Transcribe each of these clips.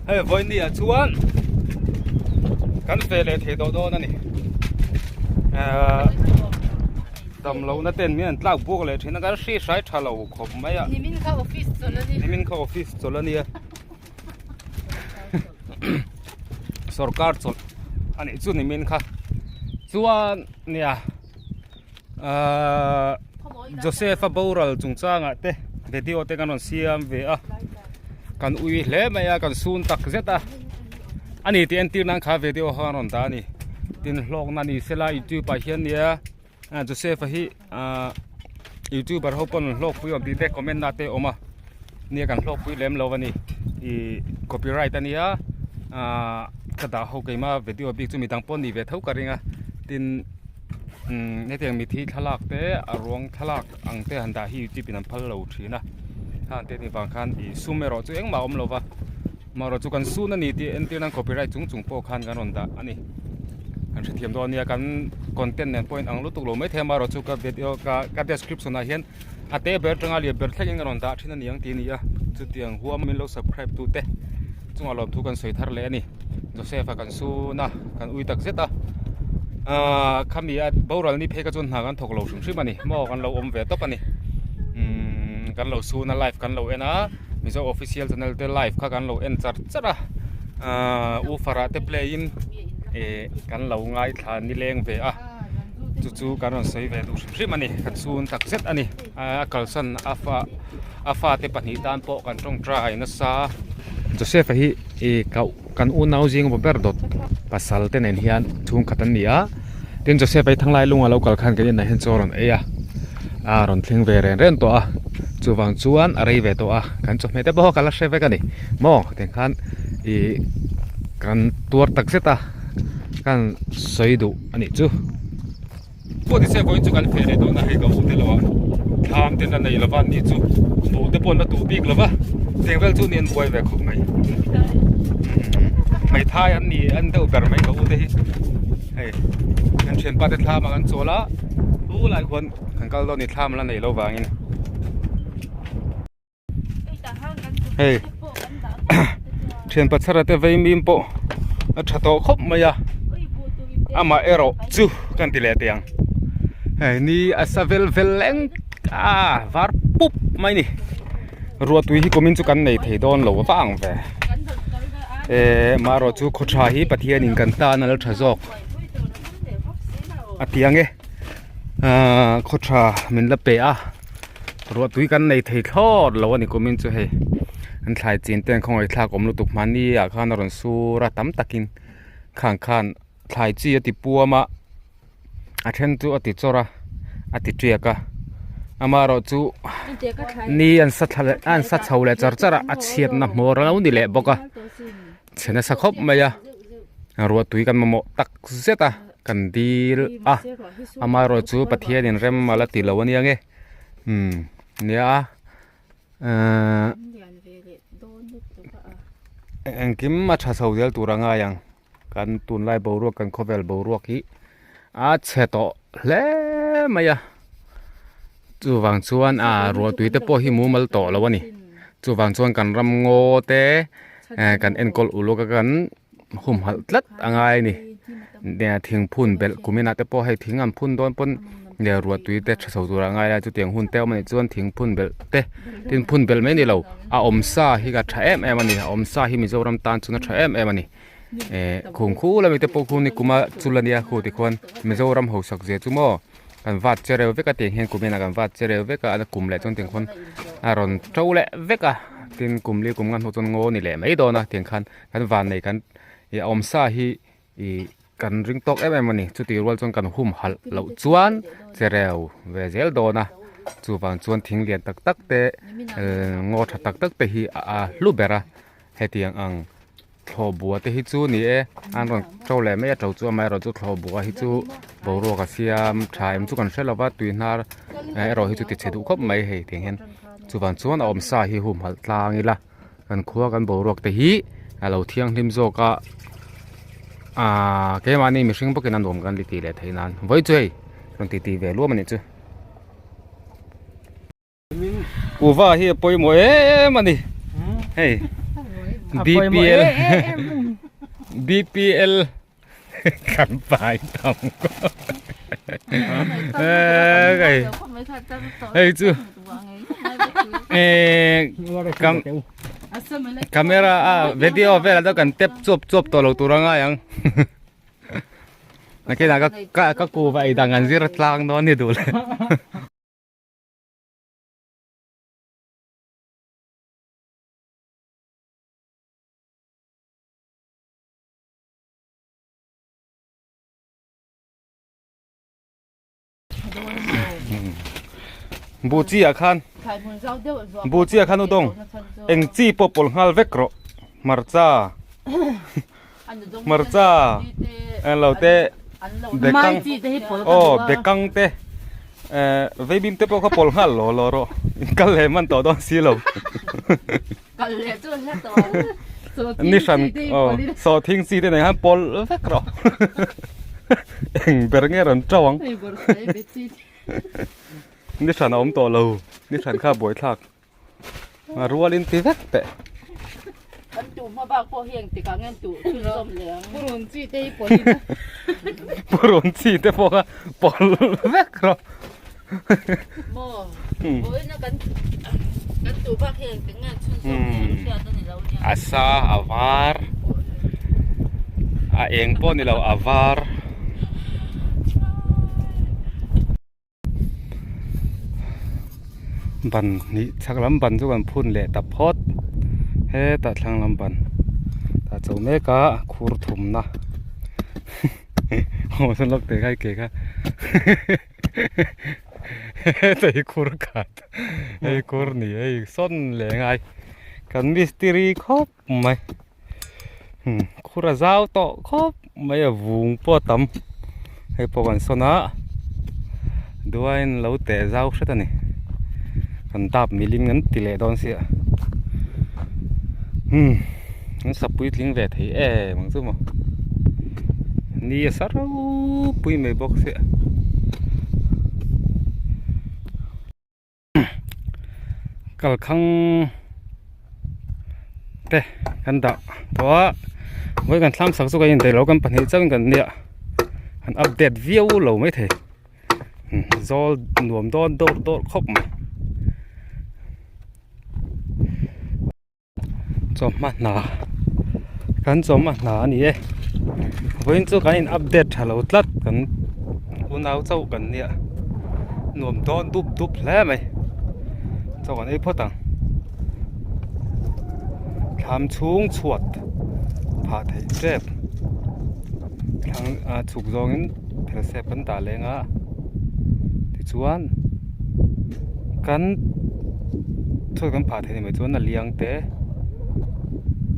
Hei vawiin ah chuan kan fe leh thei tawh dawn a ni. Ehh dam lohna ten min an tlak buak leh thin a kan hri hrai tha lo khawp mai a. Nimin kha office chawlh a ni. Nimin kha office chawlh a nia. Sorkar chawlh a nih chu nimin kha. Chuan nia ahh Joseph a boral chungchangah te video te kan rawn siam ve a kan ui hle mai a kan sun tak zet a a ni tih entir nan kha video kha an rawn dah a ni tin hlawkna ni sela youtube ah hian nia Joseph a hi ahh youtuber ho pawn hlawkpui awm tih te comment na te a awm a nia kan hlawkpui lem lo a ni ih copyright a nia ahh ka dah ho keima video bik chu midang pawh an nih ve tho ka ring a tin. Umm hetiang mithi thlalak te a ruang thlalak ang te han dah hi youtube in an phal lo thin a khang te ni vang khan ih sum erawh chu engmah a awm lo va amaherawh chu kan sun a ni tih entir nan copyright chung chung pawh khan kan rawn dah a ni kan hrethiam dawn a nia kan content nen pawh a inang lutuk lo maithei amaherawh chu ka video ka ka description ah hian a te ber atanga lian ber thlengin ka rawn dah thin a ni ang tih a ni a chutiang huam min lo subscribe tu te chungah lawmthu kan sawi thar leh a ni Joseph a kan sun a kan ui tak zet a ahh khami a boral ni phei kha chuan hna kan thawk lo hrim hrim a ni maw kan lo awm ve tawp a ni umm kan lo sun a live kan lo en a mizo official channel te live kha kan lo en char char a ahh u farah te play in eh kan lo ngaithla nileng ve a. Chu chu kan rawn sawi ve duh hrim hrim a ni kan chhun tak zet a ni a kalsan a fa a fate pahnih tan pawh kan tawngtai nasa Joseph a hi ih kau kan unau zing emaw ber dawt pasal te nen hian chhungkhat an ni a tin Joseph a hi thanglai lunga lo kal khan kan inah hian chaw a rawn ei a a rawn thleng ve ren ren tawh a chuvang chuan a rei ve tawh a kan chawhmeh te pawh ka la hre vek a ni maw tiang khan ih kan tuar tak zet a kan sawi duh. a nih chu pawh ni se vawiin chu kan feh leh dawn a hei ka u te lo ah thlam ten a nei lova an nih chu buh te pawh an la tuh bik lova tiang vel chu ni an buai ve khawp mai hmeithai an ni an deuh ber mai ka u te hi hei kan thianpa te thlam ah kan chawl a chu lai khuan kan kal dawn a ni thlam la neih loh vangin. Hei thian pachara te vei mim pawh a tha tawh khawp mai a amah erawh chu kan ti leh teh ang hei ni a sa vel vel eng a var pup mai a ni ruahtui hi kumin chu kan nei thei dawn lo vang ang ve eh marawh chu khaw tha hi Pathianin kan tan a la tha zawk a ti ang e ahh khaw tha min la pe a. Ruah tui kan nei thei thlawt lo a ni kumin chu hei an thlai chin te an khawngaih thlak awm lutuk mahni ah khan a rawn sur a tam takin khang khan thlai chi a ti puam a a then chu a ti chawr a a ti tiak a amaherawh chu ni an sa thla leh an sa chho leh char char a a chhiatna hmawr a lo ni leh bawk a chhe nasa khawp mai a ruah tui kan mamawh tak zet a. Kan dil a amaherawh chu Pathianin rem a la ti lo ania nge umm nia ehh engkim a tha chho zel tur a ngai ang kan tunlai boruak kan khawvel boruak hi a chhe tawh hle mai a chuvang chuan ah ruahtui te pawh hi mumal tawh lo a ni chuvang chuan kan ram ngaw te eh kan enkawl uluk a kan. humhalh tlat a ngai a ni thing phun belh kum inah te pawh hei thing an phun dawn pawn leh ruahtui te tha chho tur a ngai a chutiang hun te a awm a nih chuan thing phun belh te tin phun belh mai a ni lo a awm sa hi a tha em em a ni a awm sa hi Mizoram tan chuan a tha em em a ni eh khum khul ami te pawh khu ni kuma chul a nia khu tikhuan Mizoram hausak zia chu maw kan vat che reu vek a tiang hian kum inah kan vat che reu vek a a kum leh chuan tiang khuan a rawn to leh vek a tin kum li kum nga hnuah chuan ngaw a ni leh mai dawn a tiang khan. Kan van nei kan ih a awm sa hi ih kan ring tawk em em a ni chutih rual chuan kan hum halh loh chuan che reu ve zel dawn a chuvang chuan thing lian tak tak te eh ngaw tha tak tak te hi a hlu ber a hetiang ang thlawh bua te hi chu ni e an rawn to leh mai a to chu amaherawh chu thlawh bua hi chu boruak a siam tha em chu kan hre lova tui hnar erawh hi chu ti chhe duh khawp mai hei tiang hian chuvang chuan a awm sa hi hum halh tlang ila. Kan khua kan boruak te hi a lo thianghlim zawk a aaa keimahni mihring bawkin a nuam kan ti tih leh theih nan vawi chu hei rawn ti ti ve luam a nih chu. Kuhva hi a pawimawh em a ni hei BPL BPL kan pai tam hei hei chu kam camera a video vel ah kan tap chuap chuap tawh lo tur a ngai ang nakinah ka ka kuva ei dang an zir tlang dawn ni duh le. Bu chi ah khan bu chi ah khan u dawng eng chi pawh pawlh nghal vek rawh hmarcha hmarcha englo te bekang aw bekang te eh veibim te pawh kha pawlh nghal law law rawh in kal leh hman tawh dawn si lo. Ni hran aw sawhthing chi te nen khan pawl vek rawh eng ber nge rawn to ang ni hran a awm tawh lo ni hran kha buai thlak a rual in ti vek teh purun chi te pawh kha pawl vek rawh. A sa a var a eng pawh ni lo a var ban hnih chhak lam ban chu kan phun leh ta phawt hetah thlang lam ban tah chho mek a khur thumna aw sawn lawk teh khai ke kha. Hei khur khat hei khur ni hei sawn leh ngai kan mistiri khawp mai khur a zau tawh khawp mai a vung pawh a tam hei pawh kan sawn a duain lo teh zau hret a ni kan dap milim an ti leh dawn sia umm an sa puitling ve thei em ang chu maw ni a sa ropui mai bawk sia kalkhang te kan dah tawh a vawi kan thlam sak chu kan indaih lo kan pahnih chauhin kan nia an update viau lo maithei zawl nuam dawn dawr dawr khawp mai. Chawhma hna kan chawhma hna a ni e vawiin chu kan in update tha lo tlat kan unau chauh kan nia nuam dawn dup dup hle mai chaw kan ei phawt ang thlam chhung chhuat phah theih tep thlang ah chhuk zawngin phel sep kan dah leng a tichuan kan chhuat kan phah theih ni mai chuan a liang te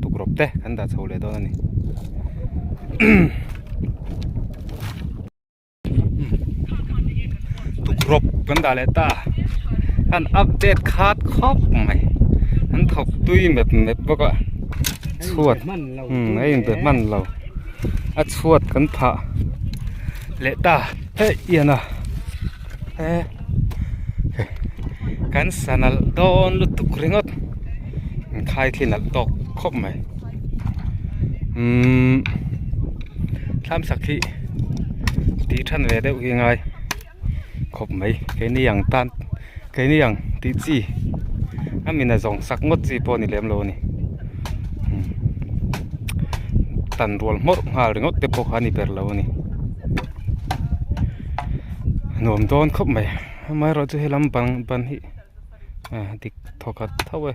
tukrawp te kan dah chho leh dawn a ni tukrawp kan dah leh ta an update khat khawp mai an thawk tui mep mep bawk a chhuat umm a inbe hman lo a chhuat kan phah leh ta hei ian a he kan sa nalh dawn lutuk ringawt inkhai thli nalh tawk khawp mai umm thlam sak hi tih than ve deuh hi ngai khawp mai keini ang tan keini ang tih chi a min a zawng sak ngawt chi pawh a ni lem lo a ni tan rual hmawrh nghal ringawt te pawh kha a ni ber lo a ni nuam dawn khawp mai amaherawh chu helam bang ban hi dik thawkhat tho e.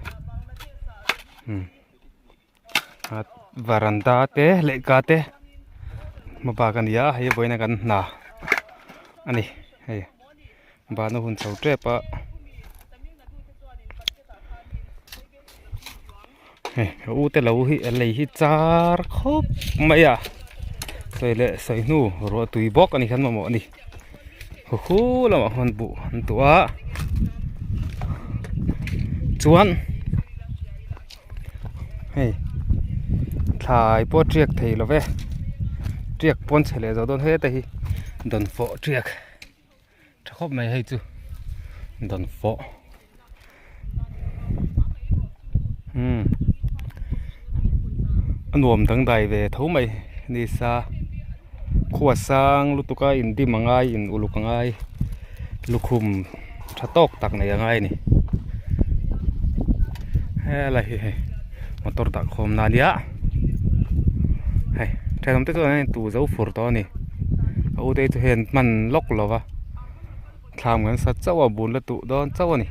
Varanda te lehkha te hmabak a ni a hei vawiin a kan hna a ni hei bana hun chho tep a hei a u te lo hi a lei hi char khawp mai a sawi leh sawi hnu ruah tui bawk a ni khan mamawh a ni hu lamah khuan buh an tuah a chuan. Hei thlai pawh tiak thei lo ve tiak pawn chhe leh zawh dawn hle te hi dawnfawh tiak tha khawp mai hei chu dawnfawh umm. A nuam dangdai ve tho mai nisa khua sang lutuk a indim a ngai in uluk a ngai lukhum tha tawk tak nei a ngai a ni helai hi hei motor dah khawm na ania hei thenawm te chuan tu zo fur tawh a ni a u te chu hei an hman lawk lo va thlam kan sa chauh a bun la tuh dawn chauh a ni.